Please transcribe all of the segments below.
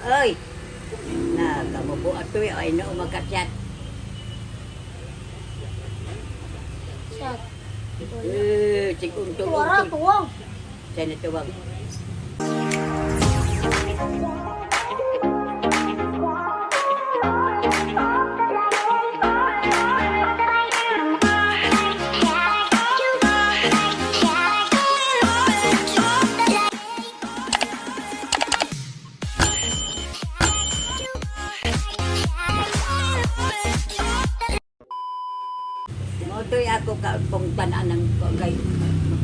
Oy. Na kamubo atoy ay no magkasyat. Shot. Eh, siguntong Wala, untong. tuwang. Sa natuwang. Motoy ako ka kung tanan ng kay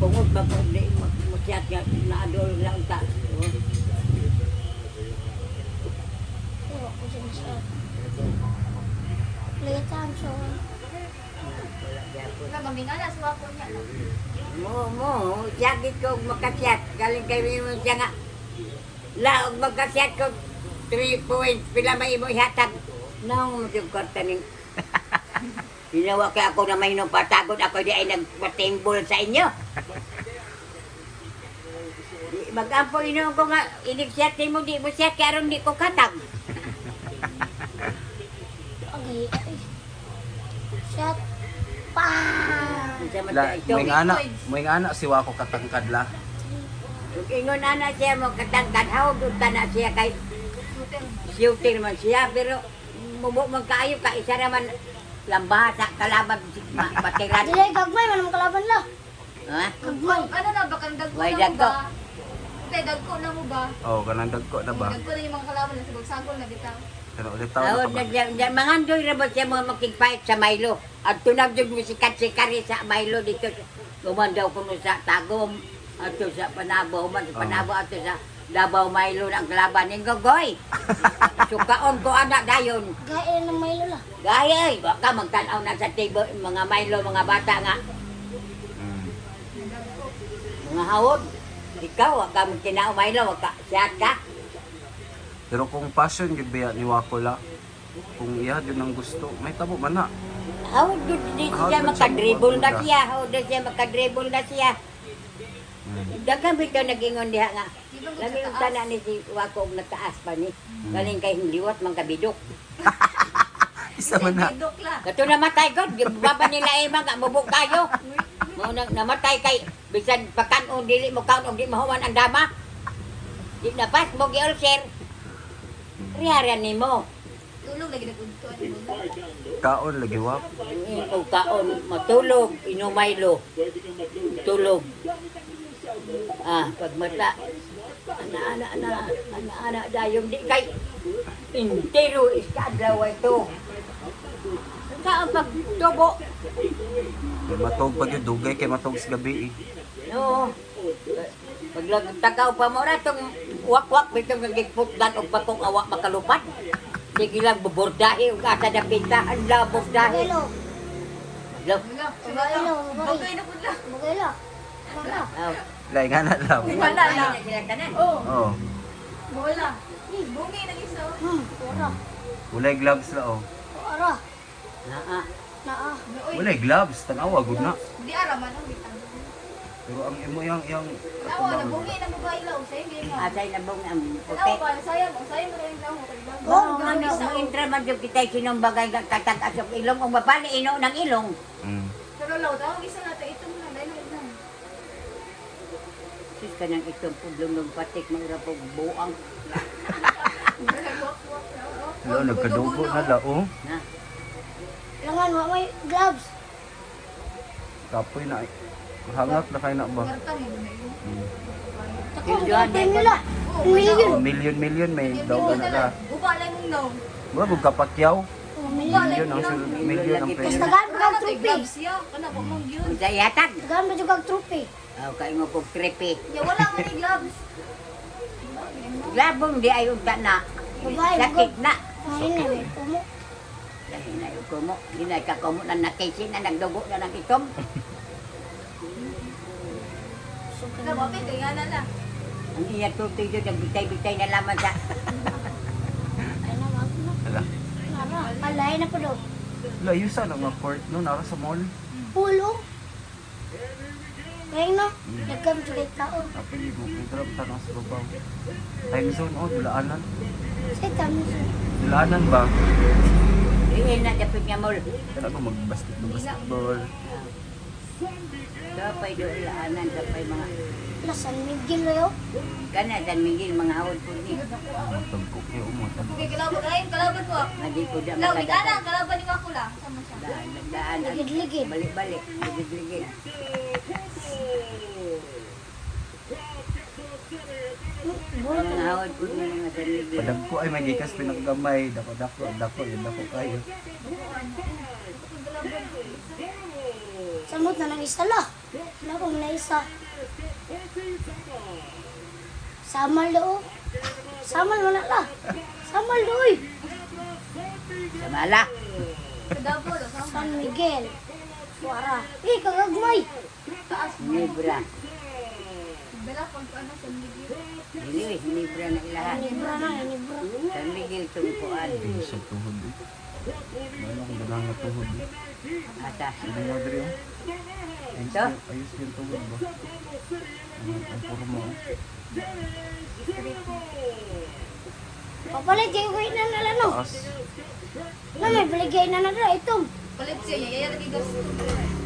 pungod ba ko di mosyat nga naadol lang ta. Oh. Ewa ko dyan siya. Later, I'm sorry. Wala gyapon. Nagambing na suwa ko niya. Mo mo, sakit ko og makasyat. Galing kay mo siya nga. La og makasyat ko 3 point pila may imo ihatag. Naong mo jud kwarta ning Ginawa kay ako na may patagod ako di ay nagpatimbol sa inyo. Di, Mag-ampo inoon ko nga, inigsiyat mo, di mo siyat, kaya aron di ko katag. Okay, ay. Shot. Pam! Unsa man La, ta ito? moing ana si Wako katangkad la. Ug ingon ana siya mo katangkad, hawag unta na siya kay shooter man siya, pero mubo man kaayo ka, isa naman lambaha sa kalaban, batiran. Dili, gagmay, man ang kalaban la. Ha? Gagmay. Ano na ba kang dagko Why na mo dagko? ba? Te, dagko na mo ba? Oh, kanang dagko na ba? Dagko na yung mga kalaban na sa bagsagol na bitaw. Kana ulit taon Oo, na ka ba? mangandoy ra ba siya mga makigfight sa Milo? At tunag jud mo sikat si Kari sa Milo dito. Gumandaw ko no sa Tagum, ato sa Panabo, man sa Panabo ato sa Davao Milo na ang kalaban ning Gogoy. Sukaon ko ana dayon. Gaya ng Milo la. Gaya ay, baka magtan-aw na sa table mga Milo, mga bata nga, mga hawod. Ikaw, wag ka magtinao Milo, wag ka siyat ka. Pero kung passion gyud biya ni Wako la, kung iya gyud ang gusto, may tabo man na. Hawod jud di Hawod siya man siya, makadribble na hawod na. siya, hawod na siya makadribble na siya. Daghan bitaw nag-ingon diha nga. Di ba Lami sa ang taas? tanan ni si Wako og nagtaas pa ni. Galing kay liwat man kabidok. Isa man na. Dok la. Kato namatay god, baba nila imang nga mubok kayo. Mao nang namatay kay bisan pakan-on dili mo kaon og di mahuman ang dama. Di na pas mo gi-ulcer. Riyara nimo. Tulog lagi nagudto ani mo. Kaon lagi Wako. Og kaon matulog inumaylo. Tulog. Ah, pagmata ana ana ana ana ana dayon di kay intero is kaadlaw ito. Kaon pagtubo. Kay matog pa gyud dugay kay matog sa gabi eh. No. Paglagtagaw pa mo na itong wakwak bitong nagigputdan og bakong awa makalupad. Sige lang bubordahi ug asa dapita ang labog dahi. Milo. Lo. Wala. Bagay la, bagay. Bagay na pud la. Bagay la. Wala. Oh. Lai nga na lang. Wala na. Ay, na sila tanan. Oh, Oh, wala. Bungi nang isa. Wala. walay gloves la oh. Wala. Naa. Naa. Uy, Walay gloves, tan-awa gud na. di ara man ang bitaw. Pero ang imo yang yang Tawa na bungi na mo ba ilaw sa inyo nga. Asay na bong ang puti. Tawa ba sayang, sayang mo rin lang mo kay Oo, ano, mo-intra man jud kita sinumbagay nga katag asok ilong ug mapali ino ng ilong. Pero law, tawag isa na to itong na dahil na. Sus kanang itong pudlong ng patik maura pog buang Lo nagkadugo na la oh. na. Langan, wa may gloves. Kapoy na. eh. Hangak na kay na ba? Kwarta mo na yun. Tako, Yung Johan, premium la. Million. Oh, million million may daw na la. Uba lang mong naw. Mura gud kapakyaw. Oh, million. Million ang million ang Tapos pera. tagaan pa kag Kana to trophy. gloves ya, kana ko mong yun. Unsa ihatag? Tagaan pa jud kag trophy. Aw kay mo pog tripi. Ya wala man ni gloves. Labong di ay unta na. Babae, Sakit na. Ay, na, may pumo. Dahil na yung kumo. Di na kakumo na nakisi na nagdugo na ng itom. Na ba kay nga na la. Ang iya tutoy doon, nagbitay-bitay na lamang sa... Ay na, wag na. Ala. Nara. Alay na po daw. Layo sa nga court no nara sa mall. Pulo. Ngayon no, nagkam jud kay tao. Apil mo drop tanong sa babaw. Time zone oh dulaanan. Sa tamis. Dulanan ba? Diin na dapit nga mall. Kana ko mag-basketball, basketball. Dapay dulaanan, dapay mga La San Miguel yo. kana San Miguel mga hawod po ni. Tagko kayo mo. Okay, kalaban ay kalaban ko. Nga di ko da Law, bigana, makadaan. kalaban ni Wakula. Sama siya. Daan, daan. Ligid-ligid. Balik-balik, ligid-ligid. Bulot. Mga hawod po ni mga San Miguel. Padagko ay magikas pinaggamay. Dako dako dako yun dako kayo. Samot na lang isa la. Wala ko na isa. Samal do. Samal wala la. Samal do oy. Samala. Sa Davao, lo, sama. San Miguel. Wara. Eh, kagagmay. Taas mo. Nibra. Bela kung ano San Miguel. Dili, eh, nibra na ilahan. Inibra na, inibra. San Miguel tungkuan. Sa tuhod eh. Wala akong ganahan nga tuhod eh. Asa. Sige nga diri oh. Ayos Ito? ayos yung tuhod ba? Ang forma oh. Papalit kayo kayo na nala no. Taas. Na may baligay na na dra itom. Palit siya, yaya lagi gasto.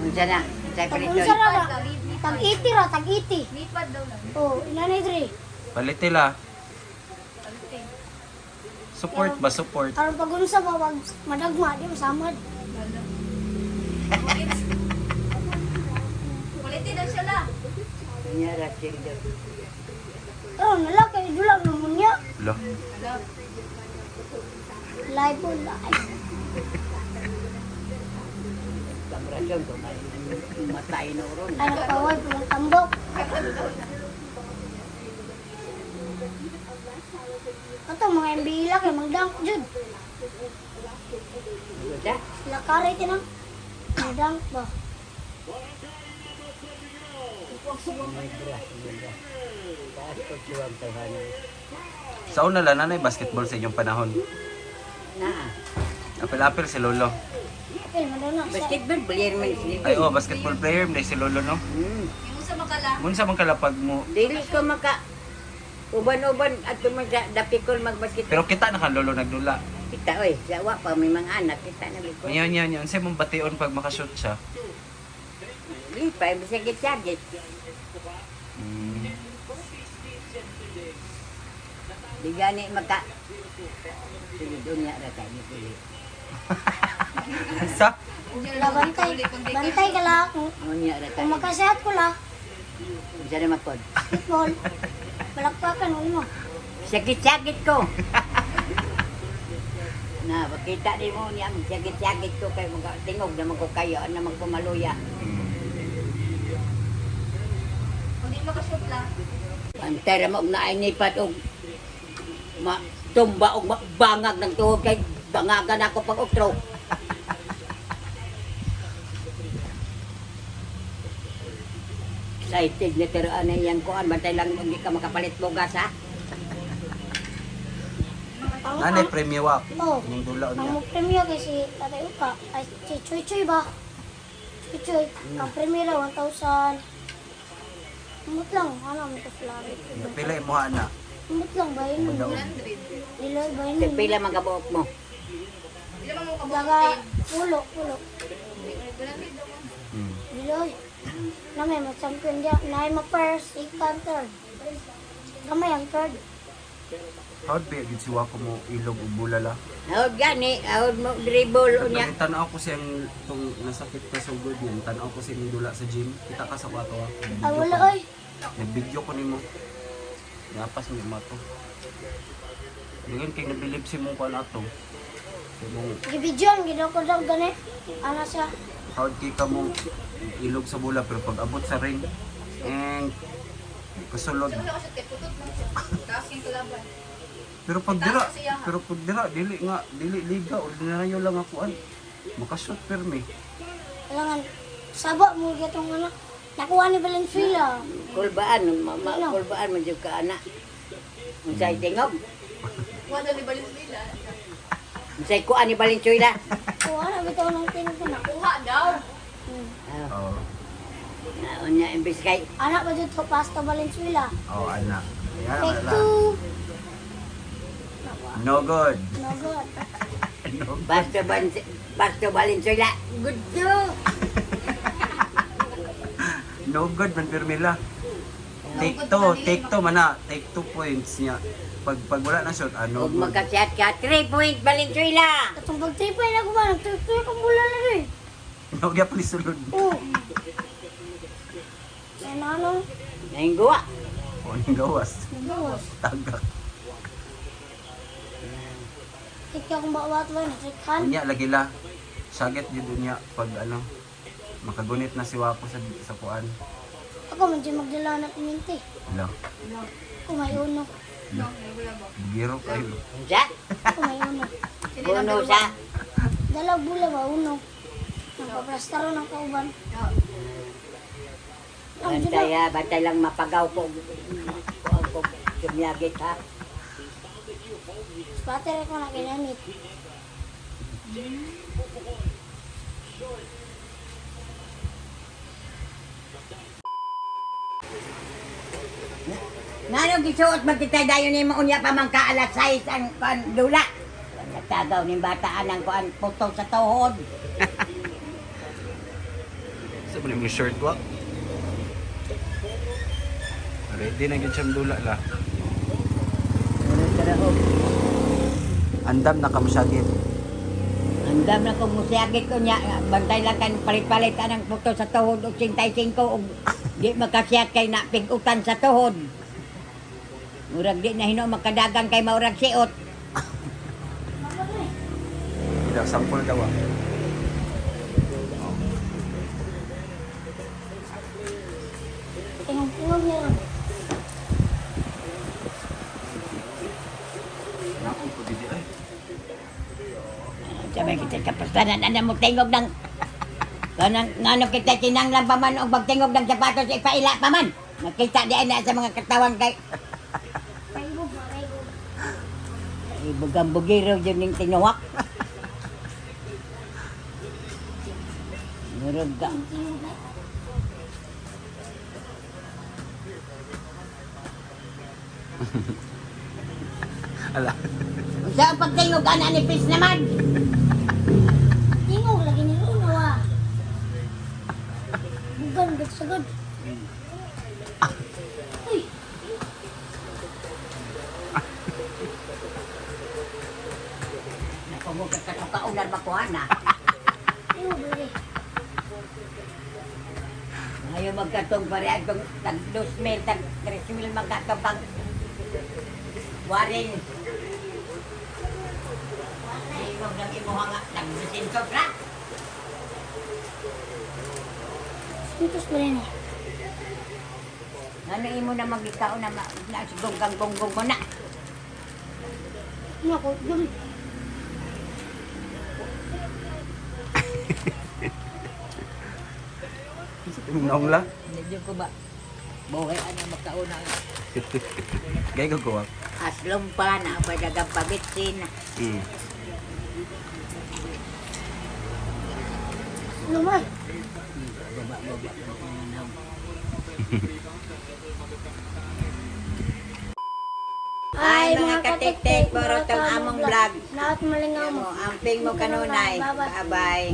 Unsa na? Sa Tag prison. unsa ra ba? Tag 80 ra, tag 80. Nipad daw lang. Oh, inanay dre. Palitila. Palit eh. Support ba? Support. Aron pag unsa ba wag madagma di masamad. Wala. Palit daw siya la. Unya ra sildo. Oh, nala kay dula mo niya. Lo. Wala. Live po, live. Kabrasyon ko matay na ron. Ay, nagpaway po ng tambok. Ato, mga MBA lang kay magdang jud. Unsa? Lakari tinang. Magdang ba? Nibra, nibra. Taas ko siwang tahanan. Sa una lang, nanay basketball sa inyong panahon. Na. Apel-apel si Lolo. Apel, madonna. Sa, Basketball player man sila. Ay oh, basketball player man si Lolo no. Yung sa makala. Unsa man kalapag mo? Dili ko maka uban-uban at man sa dapikol magbasketball. Pero kita na kan Lolo nagdula. Kita oy, sa wa pa may mga anak kita na biko. Nya nya nya, unsay mong bation pag makashoot siya? Lipay bisag sagit. Di gani maka Sige, dunya ra tayo dili. Sa la, bantay. Bantay ka la. Kung, Unya ra kung tayo. makasehat ko la, Unsa na makod? football. Palakpakan mo. Sakit-sakit ko. Na, makita di mo niya, sakit-sakit ko kay mga tingog naman ko kayo, ano naman ko maluya. Kung di makashoot la. Antay ra mo og naay nipat og ma tumba og bangag ng tuhod kay bangagan ako pag utro. Excited na pero ano iyang kuan bantay lang og di ka makapalit bugas ha. Ang, Nanay ang, premyo wak. oh, Inyong dula ang niya. mo premyo kay si Tatay Uka. Ay, si Chuy Chuy ba? Chuy Chuy. Ang premyo ra, 1,000. Umot lang. Ano, mo ko flari. Pila imuha na. Umot lang ba yun? Madaog. 100. Diloy ba yun? Kay pila man kabuok mo. Ilan mo kabuok? Daga, ulo, ulo. 100 daw. Diloy. Na may ma-champion diya. Na may ma-first, second, third. Gamay ang third. How be gid si Wako mo ilog og bulala? Ahod gani, ahod mo dribble unya. Ang tanaw ko siyang tong nasakit ka sa ugod niya. Tanaw ko siyang dula sa gym. Kita ka sa kwato ah. Ay, wala oy. Nag-video ko nimo. Napas mo mato. Dagan kay nabilib si mong kuan ato. Si mong Gibidyon, ginawa ko daw gani. Ana siya. hard kay ka mong ilog sa bola pero pag abot sa ring and kasulod. Siya makashoot kay putot lang siya. Taas yung kalaban. Pero pag dira dili nga dili liga ordinaryo lang ako an. Makashoot permi. Kailangan, saba mo gitong ano. Nakuha ni Valenzuela. Kulbaan, mama, kulbaan man jud ka ana. Unsay tingog? Kuha daw ni Valenzuela. Unsay kuan ni Valenzuela? Kuha na bitaw ng tingog na. Kuha daw. Oh, Unya imbis kay Anak ba dito, Pasta Valenzuela. oh ana. Ayan, Take wala. two. Nakuha No good. No good. No. Basta ban Basta Valenzuela. Good to. No good man pirmila. Take two, take two man na. Take 2 points niya. Pag wala na shot, ano Ug good. magkasiyat ka 3 point Valenzuela. Katong pag 3 point ako ba, nagtuloy kong bula na rin. No gyapon ni sulod. Oo. Yan ano, Nahingguwa. O ning gawas. gawas. Tagak. Ikaw kung bawat ba, natrikan. Unya lagi la. Saget jud unya pag ano makagunit na si Wapo sa kuan. Ako man dyan magdala na piminti. Lo. Ako may uno. No, wala ba? Giro kayo. Unsa? Ako may uno. Bono sa Dala bula ba, uno. Nagpaplastaro ng kauban. Ang dyan bantay ha, bantay lang mapagaw ko. Kuan ko sumyagit ha. Spatter ako na kinamit. Ngano gisuot magkita dayon nimo unya pa man ka alas 6 ang kuan dula. Natagaw ning bataan ang kuan putol sa tuhod. Sa man yung shirt wa. Ready na gyud siyang dula la. Andam na kamusagit. Andam na kong musiyagit ko niya, bantay lang kan palit-palit anang putol sa tuhod og 85 og di makasiyat kay na pigutan sa tuhod. Murag di na hino makadagan kay maurag siot. Ida sample daw ah. Tingog-tingog niya ron. Naon po didi ay. Sabay kita kapastanan ana mo tingog ng kanang ngano kita kinanglan pa man og pagtingog ng sapatos ipaila pa man. Nakita di na sa mga katawan kay Paibog, paibog. Ibugang bugiro dyan ning tinuwak. Murag ka. Tingog na. Ala. Unsa ang pagtingog ana ni Pis naman? Tingog lagi ni uno ah. Bugan, gagsagad. Uy, Naku mo kakaunar makuha na. tingog lagi. Ngayon magkatong pare atong tag 2,000 tag 3,000 magkatong pang waring. Tingog ng imuha nga tag 200 ra. Sintos ba rin eh? Ano imo na magikaon na nasigong kang gonggong mo na. Ano ako? Dumi. Naong la. Medyo ko ba? Buhay ano magkauna. Gay ko kuha. Aslom pa na padagang pabitsin. Lumay. Baba baba. Ay, mga katiktik, puro tong among vlog. Lahat malingaw mo. Mo, amping mo kanunay. Bye-bye. Bye-bye.